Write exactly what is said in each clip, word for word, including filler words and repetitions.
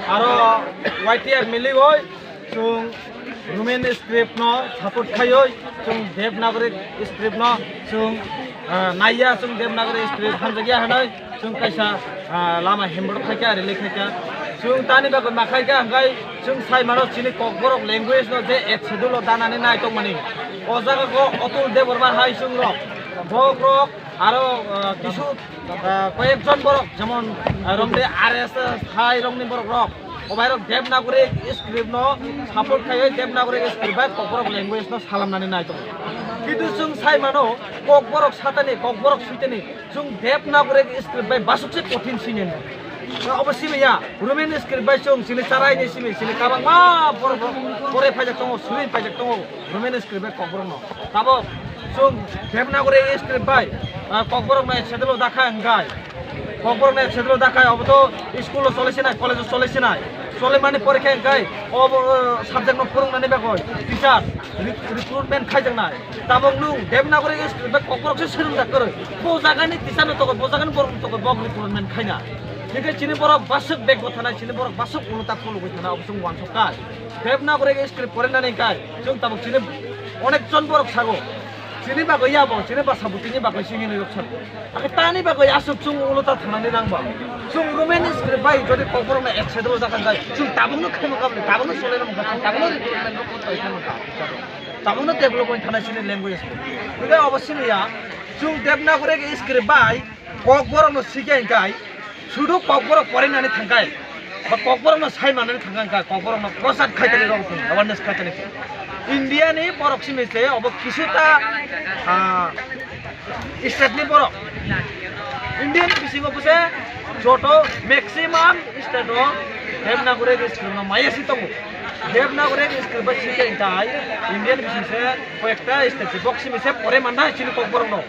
Aro Y T F miliwi chwng Roman script no support khaiwi chwng Devanagari script no chwng, ah, naiya, chwng Devanagari script hamjakya hwnwi chwng kaisa, ah, lama himborok khaikha, release khaikha. Chwng tani bagwi ma khaikha hwnkhe chwng sai mano chini Kokborok language no je eighth schedule o danani nai tongmani. O jaga o Atul Debbarma hai chwng rok, bok rok, aro, ah, kisu, ah, koyekjon borok, jemon, ah, romde R S S hai rokni borok rok, obai rok Devanagari script no support khaiwi Devanagari script bai Kokborok language no salamnani nai tongo. Kintu chwng sai mano Kokborok satani, Kokborok suitani, chwng Devanagari script bai basuk se kothin sini. Obo simi ya, Roman script bai chwng sini charai ni simi, sini kabangma borok rok pore phaijak tongo, suri phaijak tongo Roman script bai Kokborok no. Tabok chwng Devanagari script bai, ah, Kokborok no eighth schedule o dakha hwnkhe. Kokborok no eighth schedule o dakha, obo to school o chole sinai, college o chole sinai. Chole mani porikha hwnkhe obo, ah, subject no phwrwngnani bagwi teacher re-, recruitment khaijaknai. Tabok nwng Devanagari script bai Kokborok se swrwngjak kwrwi. Bo jagani teacher no tokoi, bo jagani borok no tokoi, bok recruitment khaina. Hwnkhe chini borok basuk bag o thanai, chini borok basuk ulo ta kulugwi thanai, obo chwng uansuk kha. Devanagari script porinani hwnkhe chwng tabok chini onek jon borok sago. Chini bagwi ya bo, chini basa bwtwini bagwi se hinwi rok sago. Akhe tani bagwi aswk chwng ulo ta thanani nang ba. Chwng Roman script bai jodi Kokborok no eighth schedule o dakha hwnkhe chwng tabokno khaima kabli, tabokno chole rwmani, tabokno recruitment rok khaima kabli. Tabokno development thanai chini language bo. Hwnkhe obo simi ya, chwng Devanagari script bai Kokborok no sikya hwnkhe, sudu Kokborok porinani thangkha, ba Kokborok no sai manani thangkha hwnkhe, Kokborok no prosad khaitani rok thung, awareness khaitani thung. India ni borok simi se obo kisuta, ah, state ni borok. India ni bisingo bwse joto maximum state o Devanagari script no maya si tongo. Devanagari script bai sikya hwnkhe India ni bising se koyekta state se bok simi se pore mannai chini Kokborok no.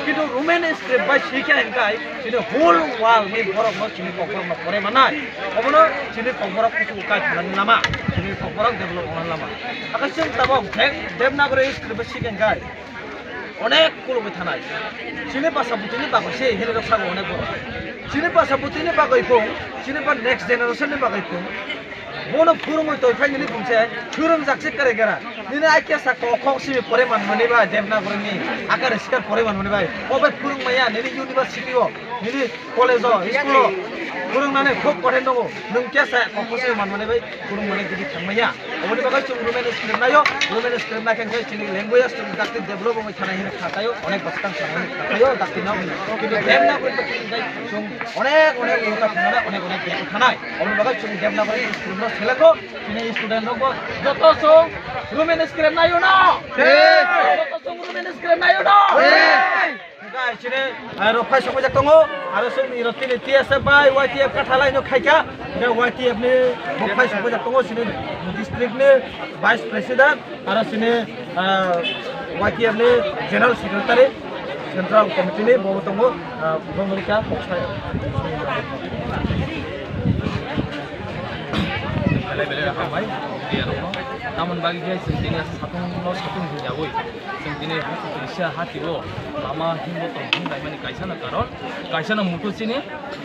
Kintu Roman script bai sikya hwnkhe chini whole world ni borok no chini Kokborok no pore mannai. Obono chini Kokborok kuchuk kai thanani lama, chini Kokborok develop wngnani lama. Akhe chwng tabok Dev-, Devanagari script bai sikya hwnkhe onek kulugwi thanai. Chini basa bwtwini bagwi se hinwi rok sago onek borok. Chini basa bwtwini bagwi phung, chini ba next generation ni bagwi phung. Bono phwrwngwi tongphai nini bumse phwrwngjak se kwrwi gera. Nini I K S a kok kok simi pore manmani bai, Devanagari ni akar sikar pore manmani bai. O bai phwrwng maya nini university o, nini college o, school o phwrwngnani khub kothai nogo. Nwng kesa kok kok simi manmani bai phwrwng mani digi thangmaya. Oboni bagwi chwng Roman script naio, Roman script naikhe chini language chwng dakti develop wngwi thanai hinwi kha taio, onek bwskang thanai hinwi kha taio, dakti no. Kintu Devanagari chwng onek onek ulo ta thanai, onek onek bag thanai. Oboni bagwi chwng Devanagari script no selekgo, chini student rokbo joto chwng Roman script naio no? Joto chwng Roman script naio no? Hwnkhe chini, eh, rok phai sokphaijak tongo, aro chwng ni rok tini T S F bai Y T F kathalai no khaikha, hwnkhe Y T F ni bo phai sokphaijak tongo, chini district ni vice president, aro chini, eh, Y T F ni general secretary, central committee ni bo tongo, eh, bo wngkha koksa. Belai belai hambai, tamoni bagwi khe chwng tini satung no satung hwnyawi. Chwng tini hati kaisa hati o lama himbo tong hwnlaimani kaisa no karon, kaisa no muto chini,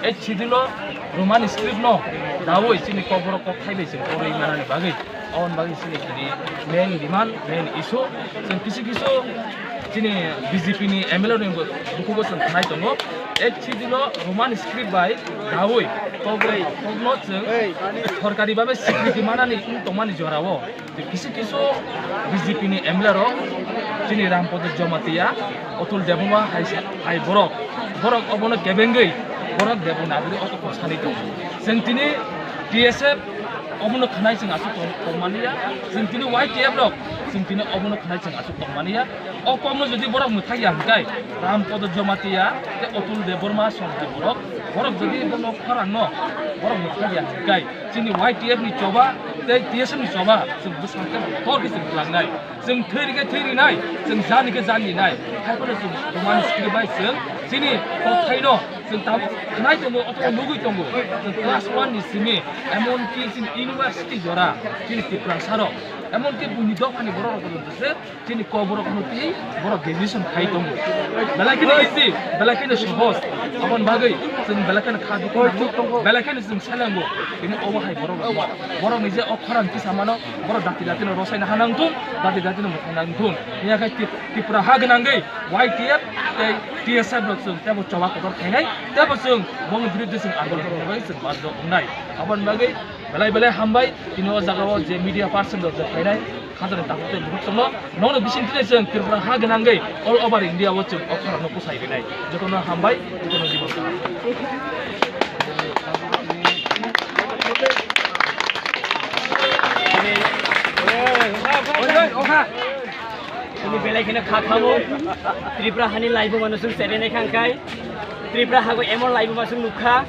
eh, chidilo Roman script no dawi chini Kokborok kokthai bai chwng porwi manani bagwi, aboni bagwi chini tini main demand, main issue. Chwng kisu kisu chini B J P ni M L A ni bukubo chwng khnai tongo, eh, chidilo Roman script bai dawi Kokborok kokno chwng sorkari babe sikriti manani wng tongmani jorao. Kisu kisu B J P ni M L A rok, chini Rampada Jamatia, Atul Debbarma hai, hai borok, borok obono kebengwi, borok Devanagari o kok sani tongo. Chwng tini T S F obono khnai chwng aswk tong, tongmaniya, chwng tini Y T F rok, chwng tini obono khnai chwng aswk tongmaniya. O kokno jodi borok mwthakya hwnkhe, Rampada Jamatia tei Atul Debbarma song hai borok, borok jodi bono khorang no borok mwthakya hwnkhe, chini Y T F ni choba tei T S F ni choba chwng bwskango tor khe chwng twlangnai. Chwng thwi rikhe thwi rinai, chwng jani khe jani rinai. Hai phano chwng Roman script bai chwng chini kokthaino chwng tabuk khnai tongo, othai nugwi tongo. Chwng class one ni simi, emonki chini university jora, chini Tiprasa rok, emonki buini dophani borok rok se chini Kokborok no twi borok graduation khai tongo. Belai kheno easy, belai kheno sohoj. Aboni bagwi Chwng belai kheno kha dukhu nango, belai kheno chwng selengo. Tini obo hai borok rok no. Borok ni je o khorang kisa mano, borok dati dati no rosai na hanang thun, dati dati no mwthang nang thun. Hiya khai Tip-, Tripura ha gwnangwi Y T F tei T S F rok chwng tebo choba kotor khainai, tebo chwng bongni biruddhe chwng andolon khainai chwng baddo wngnai. Aboni bagwi belai belai hambai, tini o jaga o je media person rok je khainai. Khajani takhuk tei bukhuk chwngno, nono bising tini chwng Tripura ha gwnangwi all over India o chwng o khorang no bwsai rinai. Jotono hambai, jotono jibon kaham. Tini belai kheno kha khamu, Tripura hani laibuma no chwng cherene khangkhai, Tripura hago emon laibuma chwng nukha,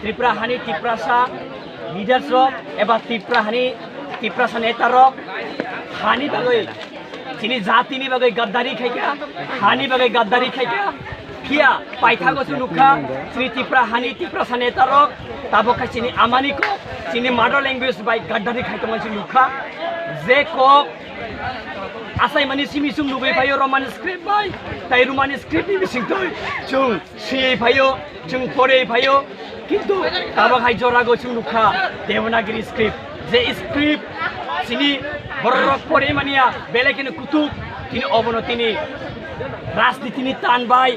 Tripura hani Tiprasa leaders rok eba Tripura hani Tiprasa neta rok hani bagwi, chini jatini bagwi gaddari khaikha, hani bagwi gaddari khaikha. Phiya paithago se nukha, chini Tipra hani Tiprasa neta rok tabok khe chini amani kok, chini mother language bai gaddari khai tongma se nukha. Je kok asaimani simi sum nugwi phaio Roman script bai, tai Roman script ni bisingtwi chwng siyui phaio, chwng porei phaio, kintu tabok hai jorago chwng nukha Devanagiri script. Je script chini borok rok porei mania belai kheno kutuk, tini obono tini rajnitini tan bai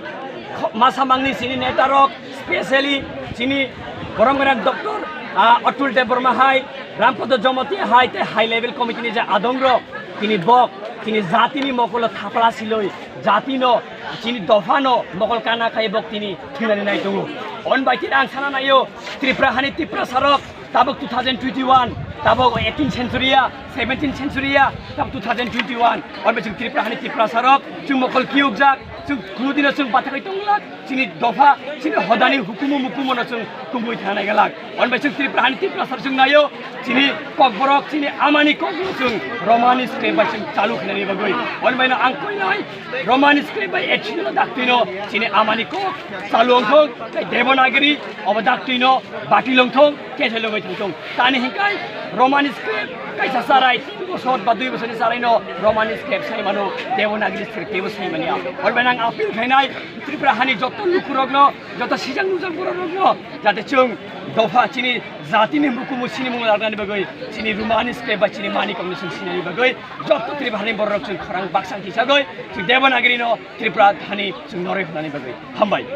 kho-, masa mangni chini neta rok, specially chini borok mera Doctor, ah, Atul Debbarma hai, Rampada Jamatia hai tei high level committee ni je adong rok, tini bok, tini jatini mokolo thapla siloi, jatino, chini dophano mokol kana khai bok tini thwinani nai tongo. On bai tini ang sana naio, Tripura hani Tiprasa rok tabok two thousand twenty-one, tabok eighteen century ya, seventeen century ya, tabok two thousand twenty-one. On bai chwng Tripura hani Tiprasa rok, chwng mokol kiyukjak, chwng kunudino chwng bathakoi tonglak, chini dopha, chini hodani hukumu mukumu no chwng tubui thana nai galak. On bai chwng Tripura hani Tiprasa rok chwng naio, chini kokborok, chini amani kokborok chwng Romani script bai chwng chalu khainani bagwi. On bai no ang koinai Romani script bai action no daktwino chini amani kok chalu wngthong, tei Devanagiri obo daktwino bati longthong, kethai longwi thangthong. Tani hinkai Romani script kaisa charai tin bosor ba dui bosorni charaino Romani script sai mano, Devanagiri script teibo sai manya. On bai no ang appeal khainai Tripura hani joto lukurokno, joto sijak nujak bororokno, jate chwng dopha chini jatini hukumu sinimung lagnani bagwi, chini Romani script ba chini mani kongni chwng sinani bagwi, joto Tripura hani bororok chwng khorang baksa kisa goi, chwng Devanagiri no Tripura hani chwng noroi hwnani bagwi. Hambai.